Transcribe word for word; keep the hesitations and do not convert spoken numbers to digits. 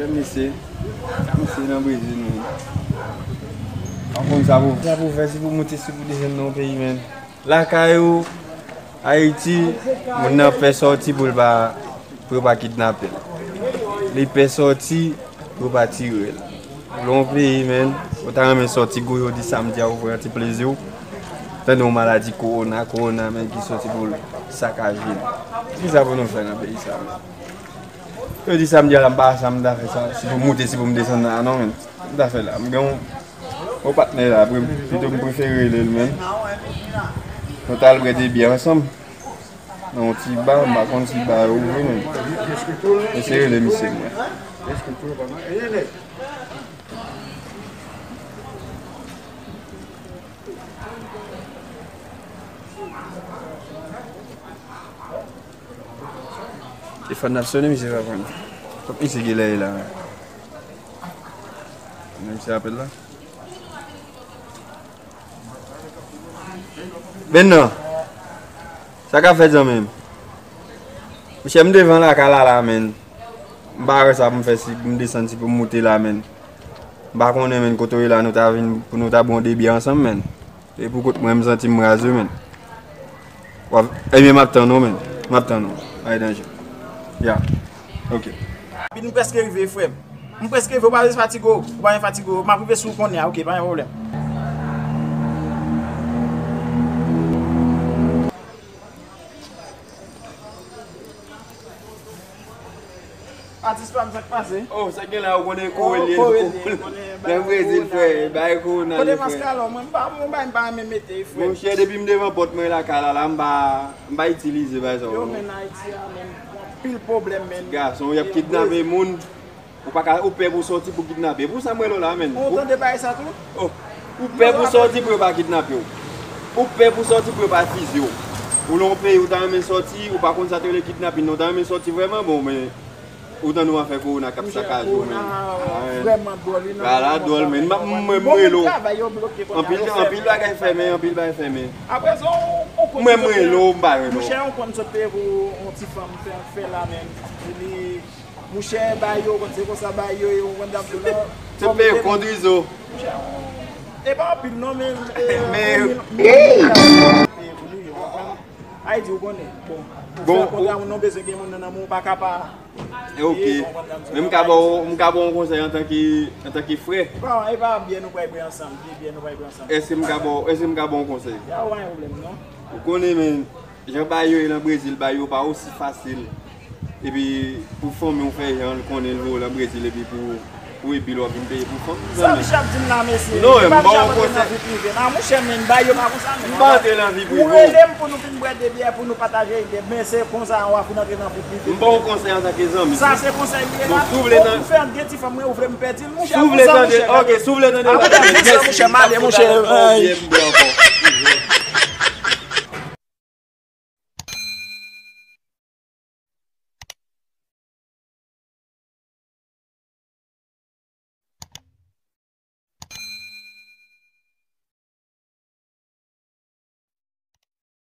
Mesye, mesye nan Brezil, men. Pa konn sa pou, sa pou fè, si pou moute, si pou desann nan yon peyi, men. Lakay ou, Ayiti, moun nan pè sòti pou l pa, pou yo pa kidnape l. Li pè sòti pou yo pa tire l. Lè yon peyi, men, ou ta renmen sòti gwo jodi samdi a, ou pran ti plezi w. Tande yon maladi kowona, kowona, men, ki sòti pou l sakaje n. Kisa pou nou fè nan peyi sa, men? Yo di samdi a la, m pa sa m ta fè sa. Si pou m moute, si pou m desann la, non, men. M ta fè la. M gen yon, yon patnè la, pre-, pito m prefere rele l, men. Nou t al bwè de byè ansanm. Nan yon ti ba, m pa konn si ba yo ouvri, men. Eseye rele misye, mwen. Telefòn nan ap sone, misye pa konn. Kot misye genlè ye la? Misye apèl la. Benno, sa k ap fèt, zanmi m? Monchè, m devan lakay la la, men. M pa wè sa pou m fè, si pou m desann, si pou m moute la, men. M pa konnen, men, kote w ye la, nou ta vin pou nou ta bwè yon de byè ansanm, men. E pou kote mwen, m santi m raz wi, men. W ap, ebyen, m ap tann ou, men. M ap tann ou. Pa gen danje. Ya. Ok. Epi nou prèske rive, frè m. M prèske rive, ou pa bezwen fatige w. Ou pa bezwen fatige w. M ap rive sou w kounye a, ok, pa gen pwoblèm. Atis pa m, sa k pase? Oh, sa k gen la, ou konnen Korel ye, Korel ye, nan Brezil, frè, bay kowona. Kote mask la, mwen, m pa, mwen, m pa renmen mete, frè. Monchè, depi m devan pòt mwen lakay la, la, m pa, m pa itilize bagay sa yo, non. Yo, men, Ayiti a, men, anpil pwoblèm, men. Gason, y ap kidnape moun. Ou pa ka, ou pè pou sòti pou kidnape. Pou sa m rele w la, men. Ou tande bagay sa tou? Oh, ou pè pou sòti pou yo pa kidnape w. Ou pè pou sòti pou yo pa fiziye w. Ou nan yon peyi ou ta renmen sòti, ou pa konn sa te rele kidnapin, non, ou ta renmen sòti vrèman, bon, men ou tande yon afè kowona k ap sakaje w, men. Vrèman dwòl, wi, nan bagay la, dwòl, men. M, m, mwen, m rele w. Anpil, anpil bagay fèmen, anpil bagay fèmen. Mwen, m rele w, m pa rele w. Monchè, yon konn sot peye pou yon ti fanm fè, fè la, men. Li Mouchè, bay yo, konn se konsa bay yo ye, ou konn dam tou la. Se peye kondrizo. Mouchè, e pa anpil non, men, e, men, mil, mil, mil, peye pou nou, yo konprann. Ayiti, ou konnen. Bon, ou fè kontra, moun nan bezwen gen moun nan, nan men w pa ka pa. E ok. Men m ka ba w, m ka ba w yon konsèy antanke, antanke frè. Bon, e pa byè nou pral bwè ansanm, de byè nou pral bwè ansanm. Èske m ka ba w, èske m ka ba w yon konsèy? Ya, ou pa gen pwoblèm, non. Ou konnen, men, jan bagay yo ye nan Brezil, bagay yo pa osi fasil. Epi, pou fanmi w fè jan l konnen l voye w nan Brezil, epi pou, pou epi l w ap vin peye pou fanmi w, zanmi. Sa Michel ap di m la, mesye? Non, m ba w yon konsèy. Nan vi prive. Nan, mouchè, men, bagay yo pa konsa, men. M pa antre nan vi prive w. Ou rele m pou nou vin bwè de byè, pou nou pataje ide, men se konsa w ap vin antre nan vi prive. M ba w yon konsèy antanke zanmi. Sa se konsèy li ye la? Bon, si w vle tande. Ou fè antre de ti fanm mwen, ou vle m pèdi l, mouchè, konsa, mouchè. Ok, si w vle tande. Mèsi, mouchè, m ale, mouchè. Ay.